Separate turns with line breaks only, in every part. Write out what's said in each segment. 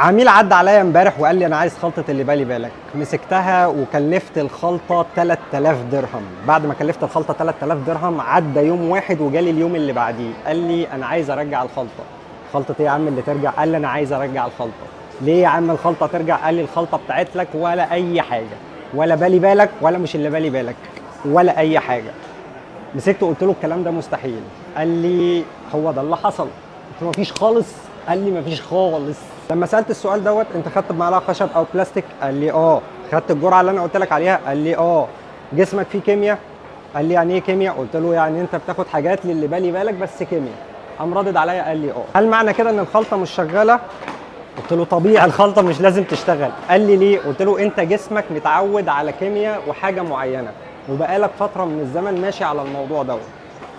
عميل عدى عليا امبارح وقال لي انا عايز خلطه اللي بالي بالك. مسكتها وكلفت الخلطة 3000 درهم. بعد ما كلفت الخلطة 3000 درهم عدى يوم واحد وجالي اليوم اللي بعديه قال لي انا عايز ارجع الخلطة. خلطه ايه يا عم اللي ترجع؟ قال لي انا عايز ارجع الخلطة. ليه يا عم الخلطة ترجع؟ قال لي الخلطة بتاعت لك ولا اي حاجة، ولا بالي بالك ولا مش اللي بالي بالك ولا اي حاجة. مسكته قلت له الكلام ده مستحيل. قال لي هو ده اللي حصل. قلت له مفيش خالص؟ قال لي مفيش خالص. لما سالت السؤال دوت انت خدت بمعلقه خشب او بلاستيك؟ قال لي اه. خدت الجرعة اللي انا قلت لك عليها؟ قال لي اه. جسمك فيه كيمياء؟ قال لي يعني ايه كيمياء؟ قلت له يعني انت بتاخد حاجات للي بالي بالك بس كيمياء. قام رادد عليا قال لي اه. هل معنى كده ان الخلطة مش شغالة؟ قلت له طبيعي الخلطة مش لازم تشتغل. قال لي ليه؟ قلت له انت جسمك متعود على كيمياء وحاجه معينة وبقالك فترة من الزمن ماشي على الموضوع دوت.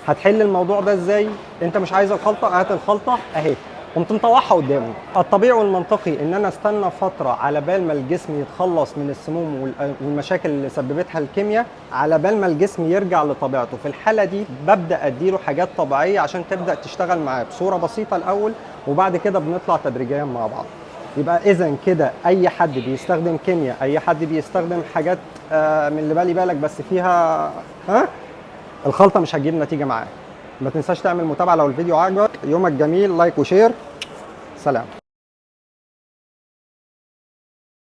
هتحل الموضوع ده ازاي؟ انت مش عايز الخلطة؟ هات الخلطة اهي. قمت مطوعها قدامه. الطبيعي والمنطقي ان انا استنى فترة على بال ما الجسم يتخلص من السموم والمشاكل اللي سببتها الكيمياء، على بال ما الجسم يرجع لطبيعته. في الحالة دي ببدا اديله حاجات طبيعية عشان تبدا تشتغل معاه بصورة بسيطة الاول، وبعد كده بنطلع تدريجيا مع بعض. يبقى اذا كده اي حد بيستخدم كيمياء، اي حد بيستخدم حاجات من اللي بالي بالك بس فيها ها الخلطة مش هتجيب نتيجة معاه. ما تنساش تعمل متابعه لو الفيديو عجبك. يومك جميل، like و share. سلام.